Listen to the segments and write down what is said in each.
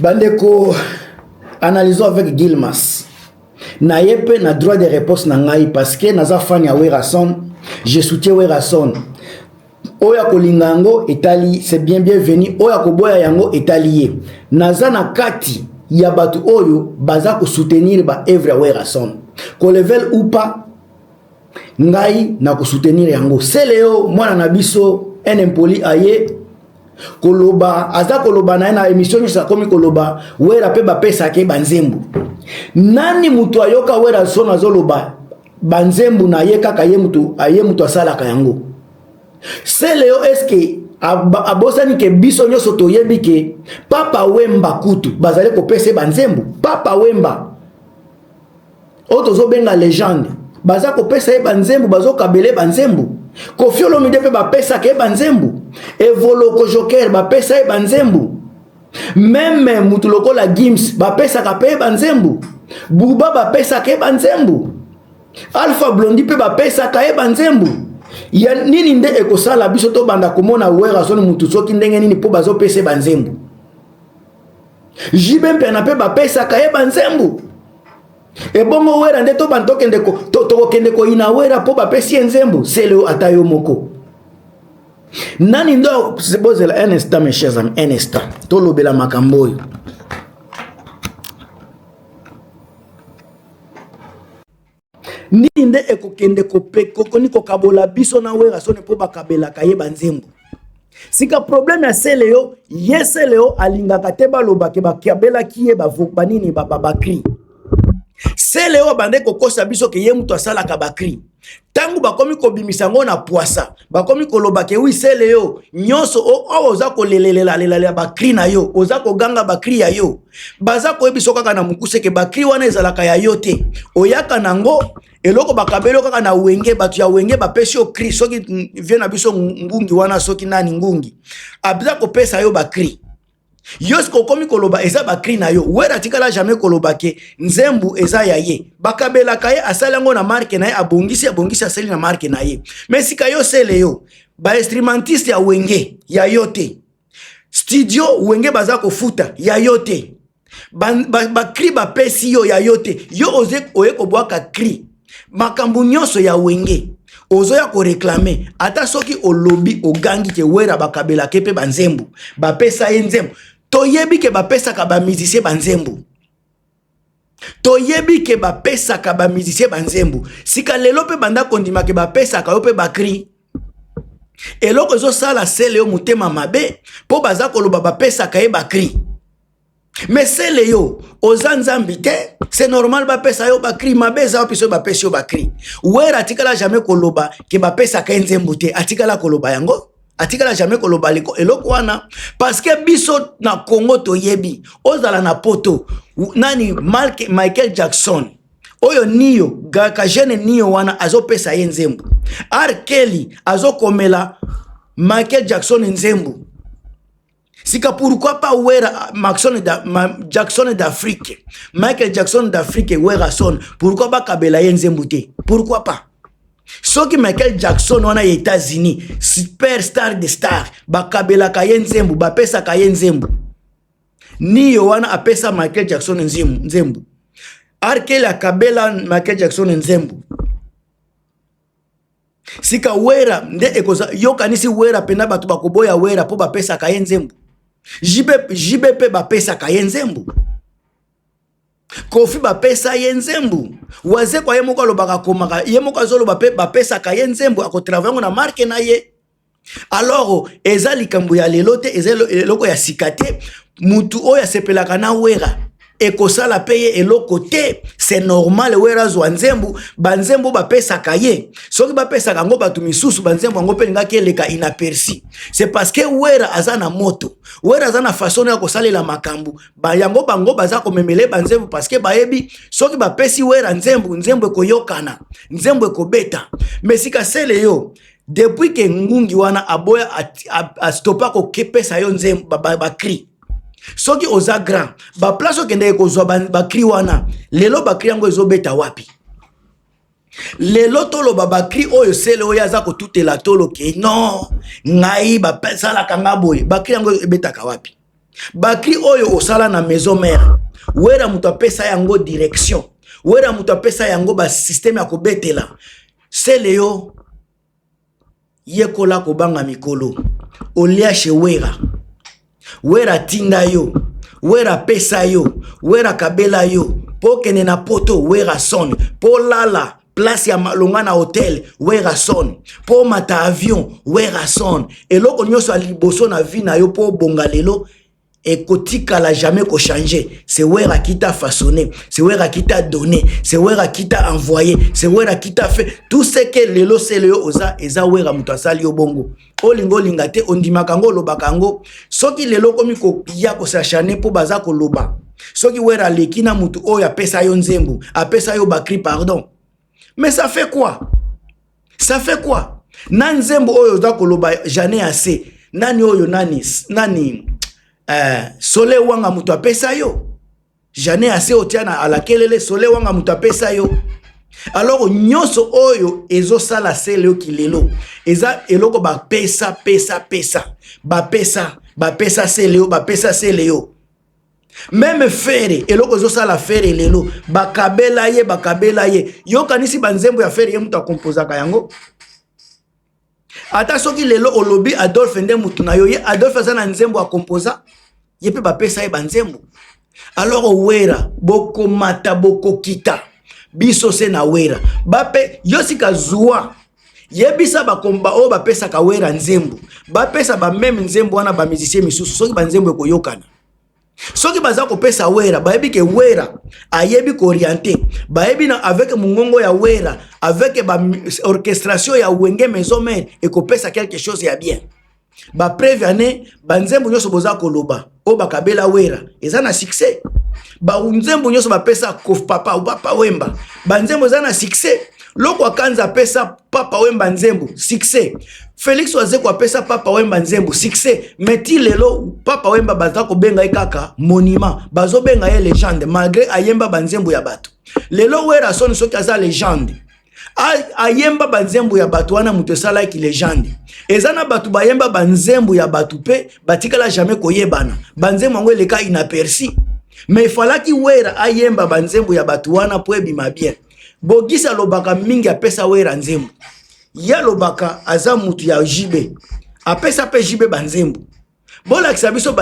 Bandeko, analysons avec Guilmas. Na ye mpe na droit de réponse na ngai parce que naza fan ya Werrason, je soutiens Werrason. Oyo akolinga yango etali, c'est bien bienvenu. Oyo akoboya yango etali ye. Naza na kati ya bato oyo baza kosoutenir ba œuvre ya Werrason. Qu'on le veuille ou pas, ngai nakosoutenir yango. Celeo mwana na biso, un impoli, aye koloba, aza koloba na ye na émission nyonso, akomi koloba Wera mpe bapesaka ye banzembo. Nani moto ayoka Werrason azoloba banzembo na ye kaka ye moto aye, moto asalaka yango? Celeo, eske abosani ke biso nyonso toyebi ke Papa Wemba kutu bazali kopesa ye banzembo? Papa Wemba oyo tozobenga légende, baza kopesa ye banzembo, bazokabela ye banzembo. Koffi Olomide mpe bapesaka ye banzembo. Evoloko Joker bapesa ye banzembo. Même mutu lokola Gims bapesaka mpe ye banzembo. Buba bapesaka ye banzembo. Alpha Blondy mpe bapesaka ye banzembo. Ya nini nde ekosala biso tobanda komona Werrason mutu soki ndenge nini mpo bazopesa ye banzembo? JB Mpiana mpe bapesaka ye banzembo. Ebongo Wera nde tobanda tokokende koyina Wera mpo bapesi ye nzembo? Celeo, ata yo moko, nani ndo bozela un instant, mes chers amis, un instant, tolobela makambo oyo. Nini nde ekokende kokoni kokabola biso na Werrason mpo bakabelaka ye banzembo? Sika problème ya Celeo, ye Celeo alingaka te balobake bakabelaki ye banini, bacri. Celeo abande kokosa biso ke ye moto asalaka bacri. Ntango bakomi kobimisa yango na pwasa, bakomi koloba ke oui, Celeo, nyonso awa oza kolelelelalela bacri na yo, oza koganga bacri ya yo. Baza koyebiso kaka na mokuse ke bacri wana ezalaka ya yo te, oyaka nango eloko bakabeli yo kaka na Wenge. Bato ya Wenge bapesi yo cri, soki vie na biso Ngungi wana, soki nani Ngungi aza kopesa yo bacri, yo sikoyo okomi koloba eza bacri na yo. Wera atikala jamais koloba ke nzembu eza ya ye. Bakabelaka ye, asali yango na marque na ye, abongisi, abongisi, asali na marque na ye. Mais sika yo Celeo, bainstrumentiste ya Wenge ya yo te, studio Wenge baza kofuta ya yo te, bacri ba, ba bapesi yo ya yo te, yo oye kobwaka cri. Makambo nyonso ya Wenge ozoya koréclamer. Ata soki olobi, ogangi ke Wera bakabelaka mpe banzembo, bapesa ye nzembo, toyebi ke bapesaka bamusicien banzembo, toyebi ke bapesaka bamusicien banzembo. Sika lelo mpe banda kondima ke bapesaka yo mpe bacri. Eloko ezosala Celeo motema mabe mpo baza koloba bapesaka ye bacri. Mais Celeo, oza Nzambi te, c'est normal bapesa yo bacri. Mabe eza wapi soki bapesi yo bacri? Wera atikala jamais koloba ke bapesaka ye nzembo te. Atikala koloba yango? Atikala jamais koloba eloko wana, parce que biso na Congo toyebi, ozala na Poto, nani, Michael Jackson oyo niyo ka jeune niyo wana azopesa ye nzembo, R. Kelly azokomela Michael Jackson nzembo. Sika pourquoi pas Wera Jackson da, Ma, Jackson d'Afrique, Michael Jackson d'Afrique, Werrason, pourquoi bakabela ye nzembo te? Pourquoi pas? Soki Michael Jackson wana ya États-Unis, super star de star, bakabelaka ye nzembo, bapesaka ye nzembo, niyo wana apesa Michael Jackson nzembo, R. Kelly akabela Michael Jackson nzembo, sika Wera nde ekoza yokanisi Wera mpena bato bakoboya Wera mpo bapesaka ye nzembo? JB mpe bapesaka ye nzembo, Koffi bapesa ye nzembo, Wazekwa ye moko alobaka, akomaka ye moko, azoloba mpe bapesaka ye nzembo, akotravailler yango na marque na ye. Alors eza likambo ya lelo te, eza eloko ya sika te. Mutu oyo asepelaka na Wera, ekosala mpe ye eloko te. C'est normal Wera azwa nzembo. Banzembo bapesaka ye, soki bapesaka yango bato misusu, banzembo yango mpe elingaki eleka inaperçu. C'est parce que Wera aza na moto, Wera aza na façon ya kosalela makambo yango. Bango baza komemela ye banzembo parce que bayebi soki bapesi Wera nzembo, nzembo ekoyokana, nzembo ekobeta. Mais sika Celeo, depuis ke Ngungi wana aboya, astopa kokepesa yo nzembo, bacri, soki oza grand, baplace okendeke kozwa bacri wana, lelo bacri yango ezobeta wapi? Lelo toloba bacri oyo Celeo oyo aza kotutela tolo ke non, ngai basalaka nga boye, bacri yango ebetaka wapi? Ba cris oyo osala na Maison Mère, Wera moto apesa yango direction, Wera moto apesa yango basystème ya kobetela. Sele yo yekola kobanga mikolo. Olia chez Wera, Wera tinda yo, Wera pesa yo, Wera kabela yo mpo okende na Poto. Wera son mpo lala place ya malonga na hotel, Wera son mpo omata avion, Wera son eloko nyonso ya liboso na vie na yo mpo obonga lelo ekotikala jamais kochanger. C'est Wera qui t'a façonné, c'est Wera qui t'a donné, c'est Wera qui t'a envoyé, c'est Wera qui t'a fait tout ce que lelo sele yo oza. Eza Wera moto asali yo bongo. Olinga olinga te, ondimaka yango, olobaka yango. Soki lelo okomi koya kos'acharner mpo baza koloba soki Wera aleki na motu oyo apesa yo nzembo, apesa yo bacris, pardon, mais ça fait quoi? Ça fait quoi? Na nzembo oyo oza koloba J'en ai assez, nani oyo, nani nani, Sole Wanga moto apesa yo J'en ai assez otia na alakelele. Sole Wanga moto apesa yo. Alors nyonso oyo ezosala sele oki lelo eza eloko bapesa, pesa, pesa, bapesa, bapesa sele yo, bapesa sele yo. Même Ferre, eloko ezosala Ferre lelo, bakabela ye, bakabela ye. Yokanisi banzembo ya Ferre, ye moto akompozaka yango. Ata soki lelo olobi Adolphe nde mutu na yo, ye Adolphe aza na nzembo akompoza, ye mpe bapesa ye banzembo. Alors Wera, bokomata bokokita, biso se na Wera. Bape yo sika zuwa, yebisa bakomba oyo bapesaka Wera nzembo, bapesa bameme nzembo wana bamusicien misusu, soki banzembo ekoyokana. Soki baza kopesa Wera, bayebi ke Wera ayebi koorienter, bayebi na avec mongongo ya Wera, avec baorchestration ya Wenge Maison Mère, ekopesa quelque chose ya bien. Bapreuve ane, banzembo nyonso boza koloba oyo bakabela Wera eza na succès. Banzembo nyonso bapesa Papa, Papa Wemba, banzembo eza na succès. Loko Akanza apesa Papa Wemba nzembo, succès. Félix Wazeko apesa Papa Wemba nzembo, succès. Mais ti lelo Papa Wemba baza kobenga ye kaka monument, bazobenga ye légende malgré ayemba banzembo ya bato. Lelo Wera soni, soki aza légende, ayemba banzembo ya bato wana moto esalaki légende. Eza na bato bayemba banzembo ya bato mpe batikala jamais koyebana, banzembo yango eleka inaperçu. Mais efalaki Wera ayemba banzembo ya bato wana mpo ebima bien. Bogisi alobaka mingi, apesa Wera nzembo. Ye alobaka aza mutu ya JB, apesa mpe JB banzembo. Bolakisa biso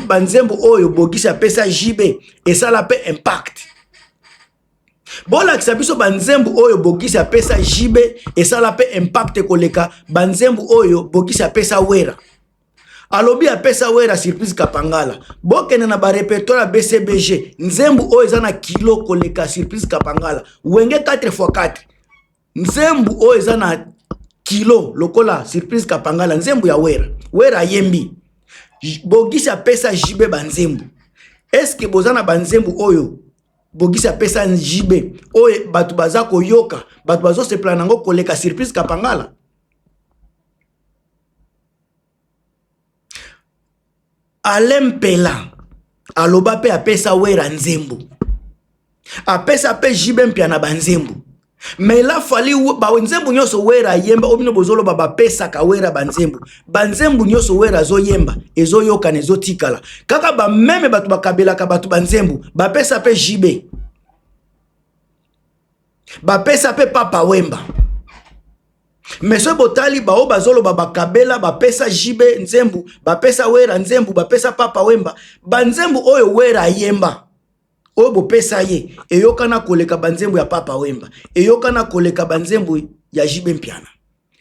banzembo oyo Bogisi apesa JB esala mpe impact. Bolakisa biso banzembo oyo Bogisi apesa JB esala mpe impact koleka banzembo oyo Bogisi apesa Wera. Alobi apesa Wera Surprise Kapangala. Bokende na barépertoire ya BCBG, nzembo oyo eza na kilo koleka Surprise Kapangala. Wenge 4x4, nzembo oyo eza na kilo lokola Surprise Kapangala, nzembo ya Wera, Wera ayembi. Bogisi apesa JB banzembo. Eske boza na banzembo oyo Bogisi apesa JB oyo bato baza koyoka, bato bazosepela nango koleka Surprise Kapangala? Alain Mpela aloba mpe apesa Wera nzembo, apesa mpe JB mpia na banzembo. Mais la fali banzembo nyonso Wera ayemba, oyo bino bozoloba bapesaka Wera banzembo, banzembo nyonso Wera azoyemba ezoyokana, ezotikala kaka. Bameme bato bakabelaka bato banzembo, bapesa mpe JB, bapesa mpe Papa Wemba. Mais soki botali bao bazoloba bakabela, bapesa JB nzembu, bapesa Wera nzembu, bapesa Papa Wemba banzembu, oyo Wera ayemba oyo bopesa ye eyokana koleka banzembo ya Papa Wemba, eyokana koleka banzembo ya JB Mpiana.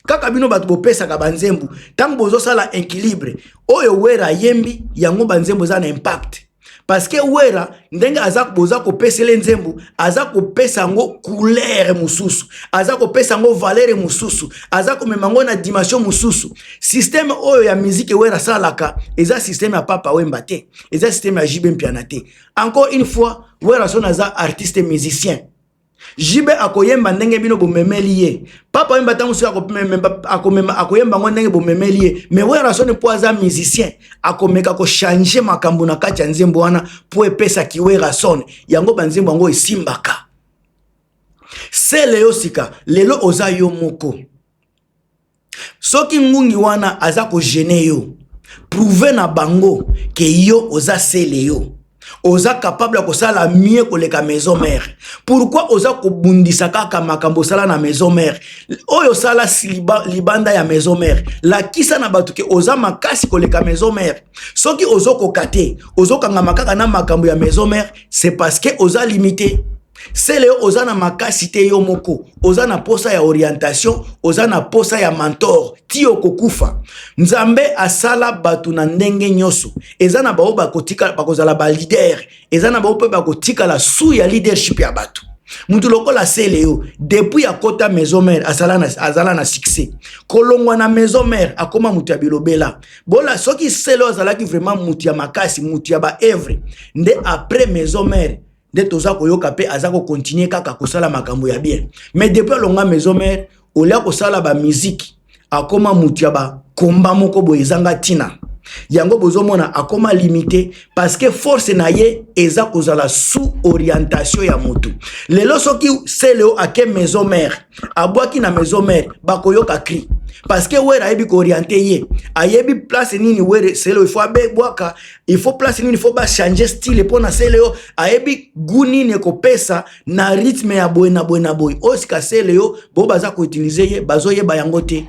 Kaka bino bato bopesaka banzembo, ntango bozosala équilibre oyo Wera ayembi yango, banzembo eza na impact parce que Wera ndenge aza, boza kopesela nzembo, aza kopesa yango couleur mosusu, aza kopesa yango valeur mosusu, aza komema yango na dimension mosusu. Système oyo ya musique Wera asalaka eza système ya Papa Wemba te, eza système ya JB Mpiana te. Encore une fois, Wera son aza artiste musicien. JB akoyemba ndenge bino bomemeli ye. Papa Wemba ntango soki akomema, akoyemba yango ndenge bomemeli ye. Mais Wera son, mpo aza musicien, akomeka kochanger makambo na kati ya nzembo wana mpo epesaki Wera son yango. Banzembo yango esimbaka sele yo sika. Lelo oza yo moko. Soki ngungi wana aza kogêner yo, Prouve na bango ke yo oza Celeo, oza capable ya kosala mieux koleka Maison Mère. Pourquoi oza kobundisa kaka makambo osala na Maison Mère? Oyo osala libanda ya Maison Mère, lakisa na bato ke oza makasi koleka Maison Mère. Soki ozokoka te, ozokangama kaka na makambo ya Maison Mère, c'est parce que oza limité. Celeo, oza na makasi te. Yo moko oza na posa ya orientation, oza na posa ya mentor ti okokufa. Nzambe asala bato na ndenge nyonso. Eza na bao bakotika bakozala baleader, eza na bao mpe bakotikala su ya leadership ya bato. Mutu lokola Celeo, depuis akota Maison Mère, azala na succès. Kolongwa na Maison Mère, akóma mutu ya bilobela. Bola soki Celeo azalaki vraiment mutu ya makasi, mutu ya baœuvre nde après Maison Mère nde toza koyoka mpe aza kocontinuer kaka kosala makambo ya bien. Mais depuis alonga Maison Mère, olia kosala bamusique, akóma mutu ya bakomba moko boye ezanga ntina. Yango bozomona akóma limité, parce que force na ye eza kozala sous orientation ya motu. Lelo soki Celeo ake Maison Mère, abwaki na Maison Mère, bakoyoka cri, parce que Wera ayebi koorienter ye, ayebi place nini were Celeo il faut abebwaka, il faut place nini il faut bachanger style mpo na Celeo, ayebi gu nini ekopesa na rythme ya boye na boye na boye. Oyo sika Celeo bo baza koutiliser ye, bazoyeba yango te.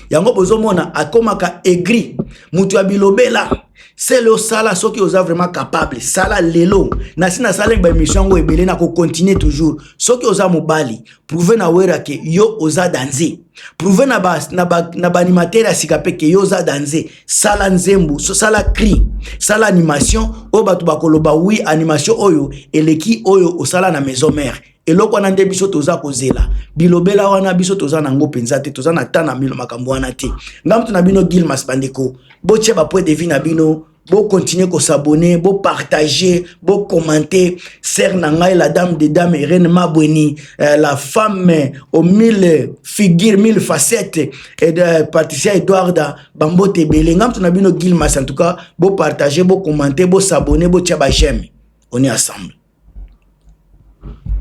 Yango bozomona akomaka aigri, moto ya bilobela. Celeo, osala soki oza vraiment capable, sala lelo. Nasi nasalaki baémission yango ebele, na kocontinuer toujours. Soki oza mobali, prouve na Wera ke yo oza danger. Prouve na baanimateur ya sika mpe ke yo oza danger. Sala nzembo, sala cri, sala animation oyo bato bakoloba: "Oui, animation oyo eleki oyo osala na Maison Mère." Eloko wana nde biso toza kozela. Bilobela wana, biso toza nango mpenza te, toza na ta na makambo wana te. Nga mutu na bino Gilmas. Bandeko, botia bapoint de vue na bino, bocontinuer kos'abonner, bopartager, bocommenter. Sœur na ngai, la dame de dame, Irene Mabweni, la femme aux mille figures, mille facettes, et de Patricia Edwarda, bambote ebele. Nga mutu na bino Gilmas. En tout cas, bopartager, bocommenter, bos'abonner, botia baj'aime. On est ensemble.